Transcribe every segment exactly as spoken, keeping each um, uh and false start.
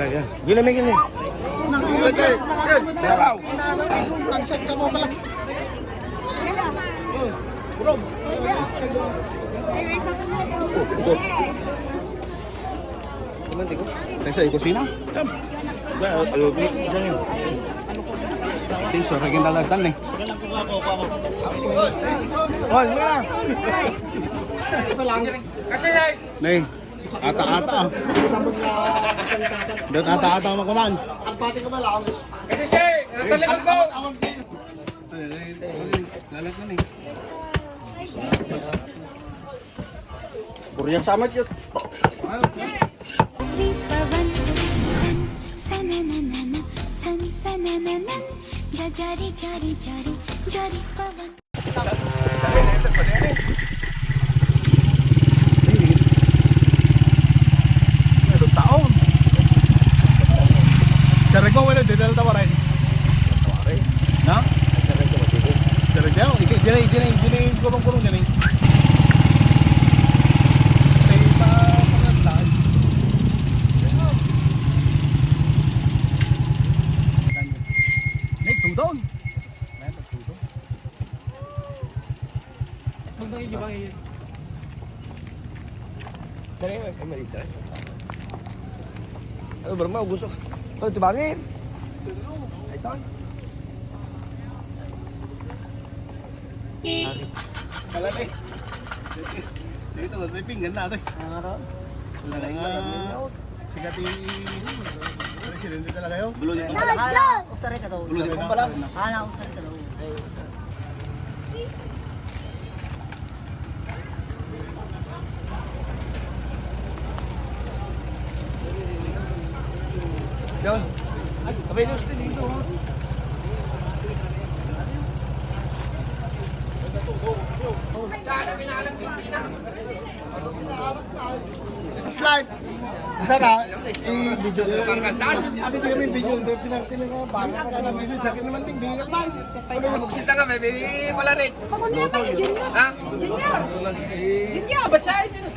Ayan. Gila, may gini. Sabaw. Thanks sa kusina. Ayo, ayo, ayo. Thanks sa ragin talaga, tan, eh. Hoy, muna. Nay, ata-ata, ah. Dat ata-ata, makuman. Kasi siya, eh, natalikod mo. Lalat na, eh. Korea sama, cute. Pavon, san, sananana, san, sananana, ja, jari, jari, jari, jari, Pavon. Ano taon? Sarag mo, wala, dito na tawarin. Tawarin? Ha? Sarag mo, sige. Sarag mo, iti, dyan, dyan, dyan, gulong-gulong dyan, eh. Ay, pa, pangatlan. Ay, two down. Ay, two down. Dali, may kamalita. Ano ba, ma? Gusto. Oh, tubangin. Ay, ito. Kala ni. Dito, may pinggan na, ate. Ano nga raw? Wala nga. Sikat yung presidente talaga yun. Bulo dito. Ala, usare ka daw. Bulo dito. Ala, usare ka daw. Doon. Abay, gusto dito, ha? Slide. Isa na, i-video. Abi, di kami video, di pinarte na nga, baka ka na gusto, sa akin naman, ting, di ka man. Sita nga, baby, pala, Nick. Pakunya pa ni Junior. Ha? Junior. Junior, basahin niyo.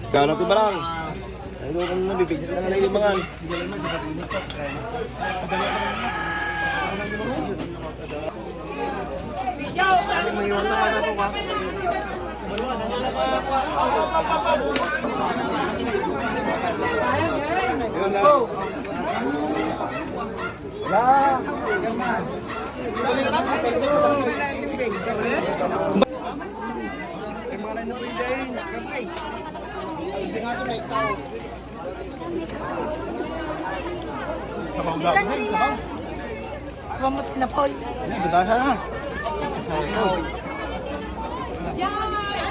Gana ko ba lang? Ay, doon ka na, bibigyan ka na lang yung mga. Ano, may order ka na po ba? Wala. Ay, mga nang napinday. Hindi nga ito na ikaw. Sabaw lang. Sabaw. Mamut na, Paul. Hindi, di ba sana? Sa ito.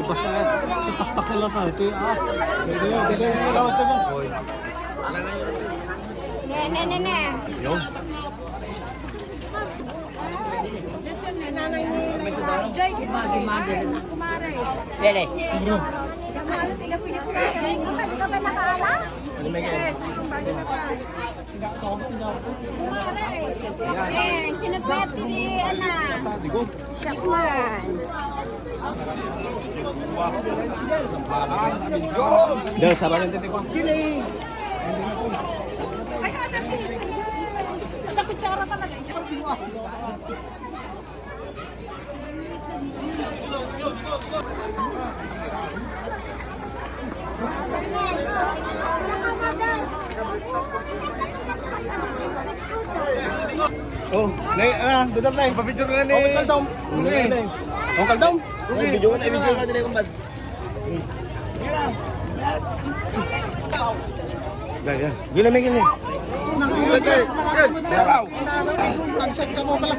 Basta, sa taktak nila tayo. Ito yung, ah. Pwede yun, pwede yun, gawin ito mo. Ne, ne, ne, ne. Yun. Joy, di ba? Dali. Eh, sino pwede di, ana? Tikman. Dahil sa bagay, tete ko. Ay, ada, please. Ada kutsara pala. Oh, nay, ah, dudar, nay. Papicture na ni. Oh, Kaldom. Okay. Oh, Kaldom. Okay. Video na, video na nila, kumpad. Gaya. Gila, may gini. Sabaw. Ang chat ka mo pala.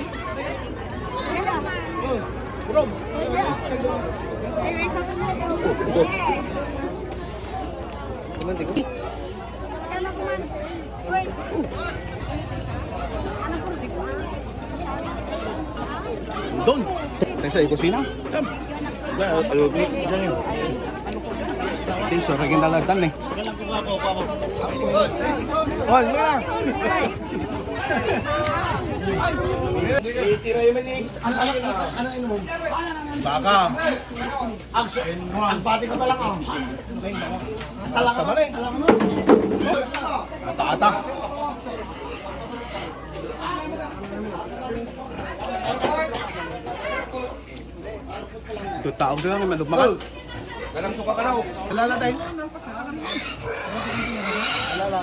Doon. Tayo sa kusina. Sam. Tayo sa ragin talaga, eh. Hoy, muna. Baka. Ang pati ka pala ka. Talaga ba? Talaga mo. Ata-ata. Ito taong doon, may malugmakan. Dalang suka ka daw. Alala tayo. Alala.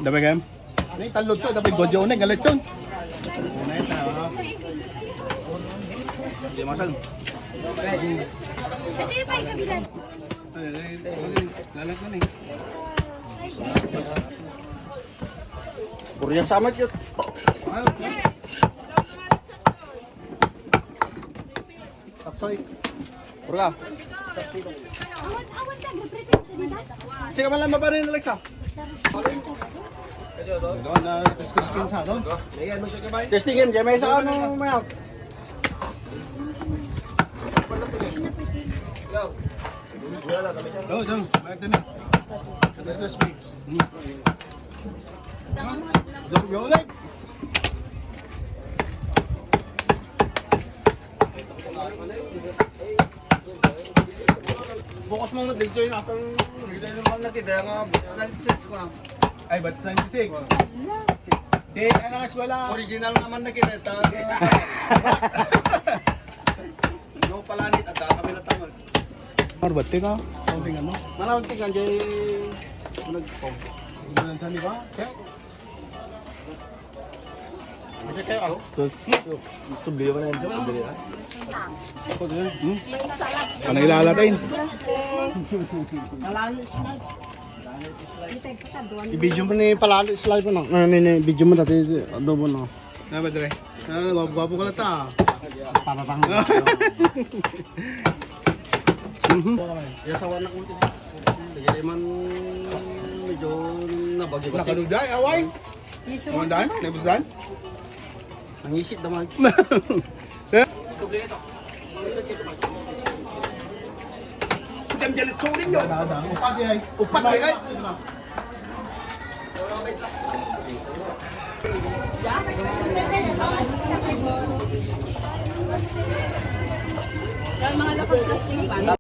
Dami kayo. Ano yung talod to? Dapat godyo unig, ang lechon. Hindi masag. Lalat na ni. Puro niya samat yun. Tapsoy. Puro ka. Sige, man lang, mapanin, Alexa. Doon na, discuss kin sa doon. Testing him, Jemay, sa ano, maya. Doon, doon, mayroon din eh. Discuss me. Hmm. Doon, doon, ulit. Bukas mo dito yung atong, dito yung mga nakita, yung mga bukas na search ko na. Ay, batch ninety-six. Di, ano, wala. Original naman na kita, ito. No, palanit, at kami na tama. Marbate ka? Ang tingnan mo. Maraming tingnan, jay, ano, nagpong. Ano sa, di ba? Check. Kasi kayo, ano? Subliyo ka na yun, subliyo ka. Ako din, hmm? Ano ilalatayin? I-video mo ni Palalo Slide mo, no? Na, ni, ni, video mo dati, adobo, no? Na ba, Dre? Ah, gwapo, gwapo ka na ta. Para pang Mhm. Yasawan na ko ito. Lagi man medyo nabagi-basi. Nakaluday, away. Yes, sir. Mandan? Naibusan? Nangisit naman. Eh? Diyan, diyan, sorry nyo. Upat, eh. Upat, eh. Yan, mga lapag plastic pan.